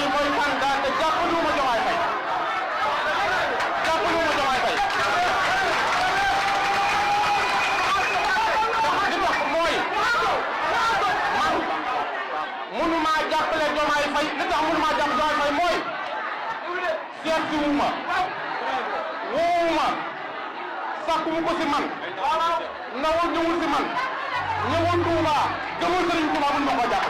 Faye mooy candidat te jàppalu ma Diomaye Faye jàppalu ma Diomaye Faye li tax mooy man mënuma jàppale Diomaye Faye li tax mënuma jàpp Diomaye Faye mooy seetiwuma woowuma sàkkumu ko si man nawul ñëwul si man ñëwoon Touba gëmul Sëriñ Touba mën ma ko jàpp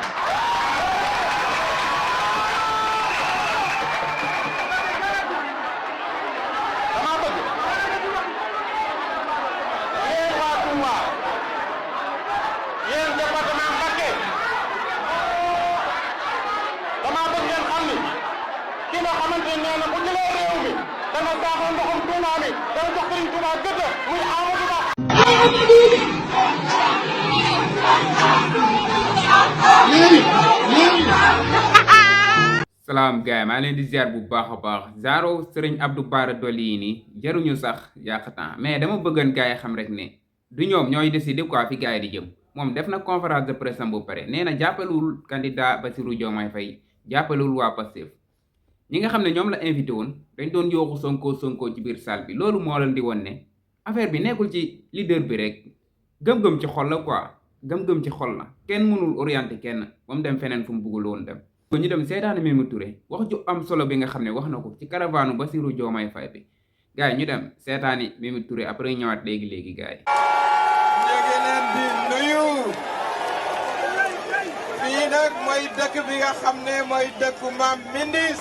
dama bëgg yéen waa Touba yéen département Mbacké dama bëgg ngeen xam ni ki nga xamante ne nee na bu jëlee réew mi dana saafara ndoxum Touba mi dana jox Sëriñ Touba gëdd muy Amadou Ba. salaam gaay maa leen di ziar bu baax a baax Zaro Serigne Abdou Bara Dolly yi nii jaruñu sax yàq temps mais dama bëggoon gaay xam rek ne du ñoom ñooy décider quoi fi gaay di jëm moom def na conférence de presse bu pare nee na jàppalewul candidat Bassirou Diomaye Faye jàppalewul waa Pastef ñi nga xam ne ñoom la invité woon dañ doon yooxu Sonko ci biir salle bi loolu moo leen di woon ne affaire bi nekkul ci leader bi rek gëm-gëm ci xol la quoi gëm-gëm ci xol la kenn mënul orienté kenn ba mu dem feneen fu mu bëggul woon dem. ñu dem seetaani Mimi Touré wax ju am solo bi nga xam ne wax na ko ci caravane Bassirou Diomaye Faye bi gars yi ñu dem seetaani Mimi Touré après ñëwaat léegi gars yi. ñu ngi leen di nuyu fii nag mooy dëkk bi nga xam ne mooy dëkku Maam Mindis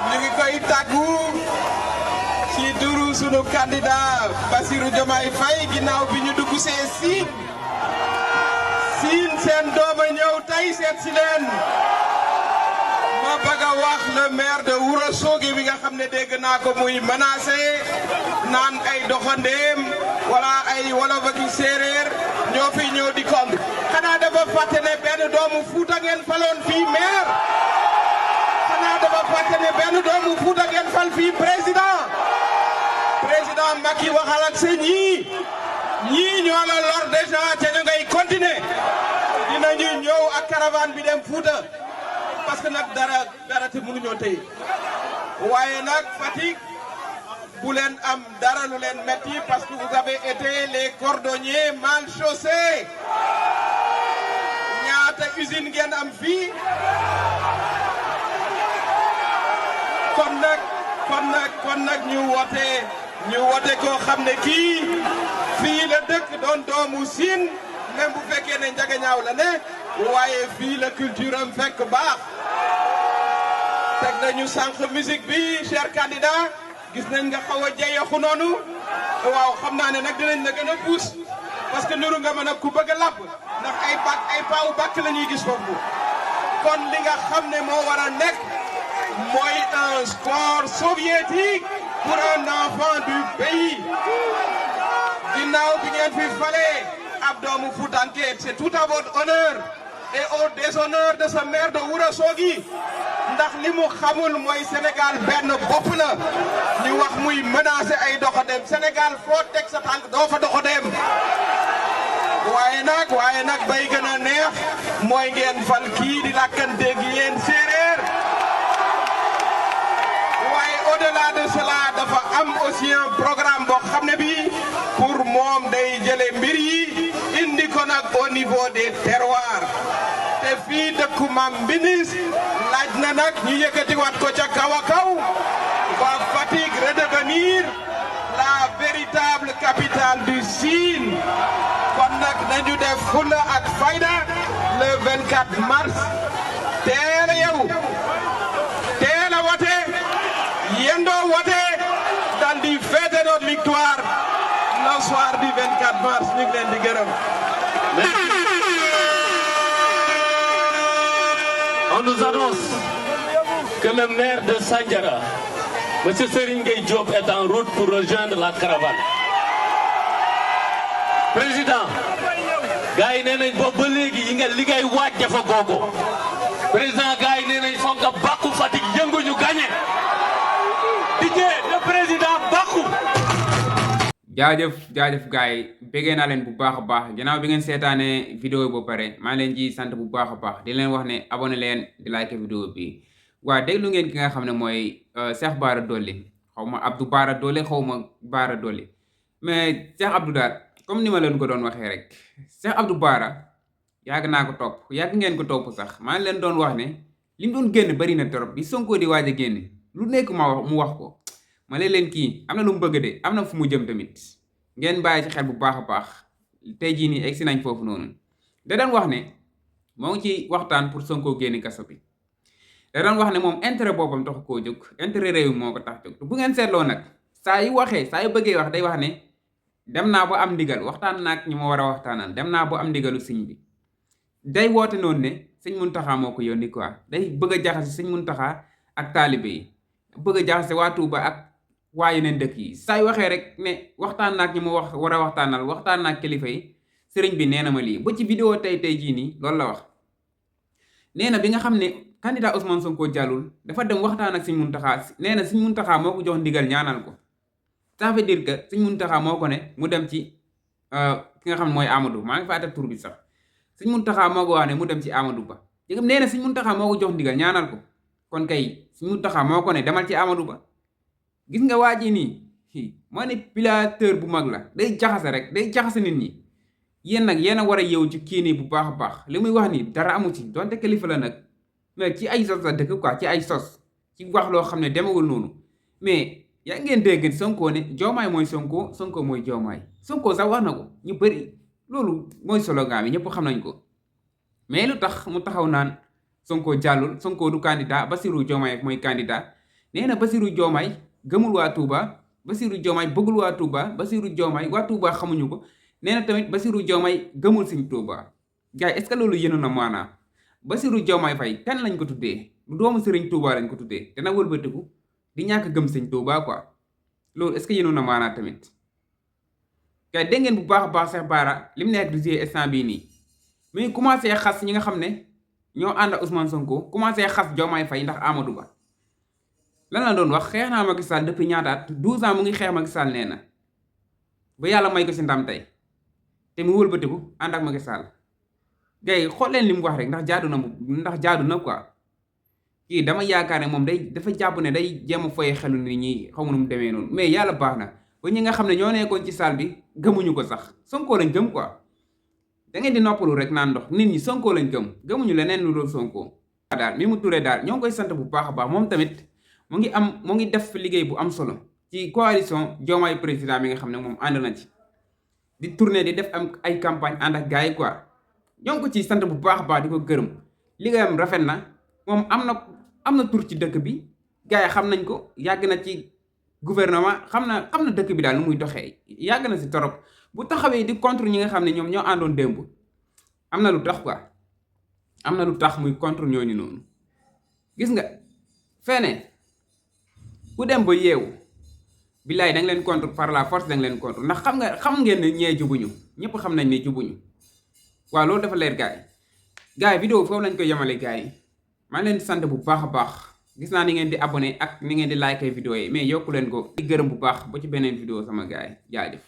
ñu ngi koy tàggu ci turu sunu candidat Bassirou Diomaye Faye ginnaaw bi ñu dugg see Siin seen dooma ñëw tey seet si leen ma bëgg a wax le maire de Ourossogui bi nga xam ne dégg naa ko muy menacé naan ay doxandéem wala ay wolof ak séeréer ñoo fi ñëw di kong xanaa dafa fàtte ne benn doomu Fuuta ngeen faloon fii maire xanaa dafa fàtte ne benn doomu Fuuta ngeen fal fii président Macky waxal ak seen ñii ñoo la lor déjà te ñu ngay continuer dinañu ñëw ak caravane bi dem Fouta parce que nag dara te mënuñoo tey waaye nag Fatick bu leen am dara lu leen metti parce que vous avez été les cordonniers mal chaussés ñaata usine ngeen am fii kon nag ñu wote koo xam ne kii fii la dëkk doon doomu Siin même bu fekkee ne njagañaaw la ne waaye fii la culture am fekk baax teg nañu sànq musique bi cher candidat gis nañ nga xaw a jeexu noonu waaw xam naa ne nag dinañ la gën a puus parce que nuru nga mën a ku bëgg a làpp ndax ay paawu bàkk la ñuy gis foofu kon li nga xam ne moo war a nekk mooy un sport soviétique pour un enfant du pays ginnaaw bi ngeen fi falee ab doomu Fuutanke c'est tout à votre honneur et au déshonneur de ce maire de Ourossogui ndax li mu xamul mooy Sénégal benn bopp la ñu wax muy menacer ay doxandéem Sénégal foo teg sa tànk doo fa doxandéem waaye nag bay gën a neex mooy ngeen fal kii di làkkanteeg yéen séeréer waaye au-delà de cela dafa am aussi un programme boo xam ne bi pour moom day jële mbir yi indi ko nag au niveau des terroirs te fii dëkku Maam Mbindis laaj na nag ñu yëkkatiwaat ko ca kaw a kaw va Fatick redevenir la véritable capitale du Sine kon nag nañu def fulla ak fayda le 24 mars teel a yow teel a wote yendoo wote dal di fêter notre victoire le soir du 24 mars ñu ngi leen di gërëm. On nous annonce que le maire de Sandiara, M. Serigne Gueye Diop, est en route pour rejoindre la caravane. Président, gars yi nee nañ boobu ba léegi yi nga li ngay waaj dafa googo président gars yi nee nañ foog nga bàkku Fatick yëngu ñu gagné. Didier le président bàkku. jaajëf gars yi bëggee naa leen bu baax a baax ginnaaw bi ngeen seetaanee vidéo ba pare maa leen ji sant bu baax a baax di leen wax ne abonné leen di like vidéo bi waa déglu ngeen ki nga xam ne mooy Cheikh Bara Dolly xaw ma Abdou Bara Dolly xaw ma Bara Dolly mais Cheikh Abdou daal comme ni ma leen ko doon waxee rek Cheikh Abdou Bara yàgg naa ko topp yàgg ngeen ko topp sax maa ngi leen doon wax ne li mu doon génn bari na trop bi Sonko di waaj a génn lu nekk mu wax ko ma leen kii am na lu mu bëgg de am na fu mu jëm tamit ngeen bàyyi ci xel bu baax a baax tey jii nii egsi nañ foofu noonu da daan wax ne moo ngi ci waxtaan pour Sonko génn kaso bi da daan wax ne moom intérêt boppam tax koo jóg intérêt réew moo ko tax jóg bu ngeen seetloo nag saa yu bëggee wax day wax ne dem naa ba am ndigal waxtaan naag ñi ma war a waxtaanal dem naa ba am ndigalu sëñ bi day woote noonu ne sëñ Muntaxa moo ko yónni quoi day bëgg a jaxase sëñ Muntaxa ak taalibe yi bëgg a jaxase waa Tuuba ak waa yeneen dëkk yi saa yu waxee rek ne waxtaan naag ñi ma war a waxtaan naag kilifa yi sëriñ bi nee na ma lii ba ci vidéo tey jii nii loolu la wax nee na bi nga xam ne candidat Ousmane Sonko jàllul dafa dem waxtaan ak sëñ Muntaxa nee na sëñ Muntaxa moo ko jox ndigal ñaanal ko ça veut dire que sëñ Muntaxa moo ko ne mu dem ci ki nga xam ne mooy Amadou maa ngi fàtte tur bi sax sëñ Muntaxa moo ko wax ne mu dem ci Amadou Ba yëgam nee na sëñ Muntaxa moo ko jox ndigal ñaanal ko kon kay sëñ Muntaxa moo ko ne demal ci Amadou Ba gis nga waa ji nii manipulateur bu mag la day jaxase nit ñi yéen nag yéen a war a yeewu ci kii nii bu baax a baax li muy wax nii dara amu ci donte kilifa la nag mais ci ay sos la dëkk quoi ci ay sos ci wax loo xam ne demewul noonu mais yaa ngeen dégg Sonko ne Diomaye mooy Sonko mooy Diomaye Sonko sax wax na ko ñu bëri loolu mooy slogan bi ñëpp xam nañ ko mais lu tax mu taxaw naan Sonko jàllul Sonko du candidat Bassirou Diomaye mooy candidat nee na Bassirou Diomaye gëmul waa Touba Bassirou Diomaye bëggul waa Touba Bassirou Diomaye waa Touba xamuñu ko nee na tamit Bassirou Diomaye gëmul Sëñ Touba gars yi est-ce que loolu yéenu na maanaa Bassirou Diomaye Faye kan lañ ko tuddee du doomu Sëriñ Touba lañ ko tuddee dana wëlbatiku di ñàkk gëm Sëñ Touba quoi loolu est-ce que yéenu na maanaa tamit gars yi dégg ngeen bu baax a baax Cheikh Bara li mu nekk di jouer instant bii nii mais commencé xas ñi nga xam ne ñoo ànd ak Ousmane Sonko commencé xas Diomaye Faye ndax Amadou Ba lan la doon wax xeex naa Macky Sall depuis ñaata at 12 ans mu ngi xeex Macky Sall nee na ba yàlla may ko si ndam tey te mu wëlbatiku ànd ak Macky Sall gars yi xool leen li mu wax rek ndax jaadu na quoi kii dama yaakaar ne moom dafa jàpp ne day jéem a foye xelu nit ñi xamu nu mu demee noonu mais yàlla baax na ba ñi nga xam ne ñoo nekkoon ci salle bi gëmuñu ko sax Sonko lañ gëm quoi da ngeen di noppalu rek naan ndox nit ñi Sonko lañ gëmuñu leneen lu dul Sonko daal mi mu turee daal ñoo ngi koy sant bu baax a baax moom tamit mu ngi def liggéey bu am solo ci coalition Diomaye président bi nga xam ne moom ànd na ci di tourner di def am ay campagne ànd ak gars yi quoi ñoo ngi ko ci sant bu baax a baax di ko gërëm liggéeyam rafet na moom am na tur ci dëkk bi gars yi xam nañ ko yàgg na ci gouvernement xam na dëkk bi daal nu muy doxee yàgg na si torop bu taxawee di contre ñi nga xam ne ñoom ñoo àndoon démb am na lu tax quoi am na lu tax muy contre ñooñu noonu gis nga fene ku dem ba yeewu billaay danga leen contre par la force danga leen contre ndax xam ngeen ne ñee jubuñu ñëpp xam nañ ne jubuñu waaw loolu dafa leer gars yi vidéo foofu lañ koy yemale gars yi maa ngi leen di sant bu baax a baax gis naa ni ngeen di abonné ak ni ngeen di like vidéo yi mais yokku leen ko di gërëm bu baax ba ci beneen vidéo sama gars yi jaajëf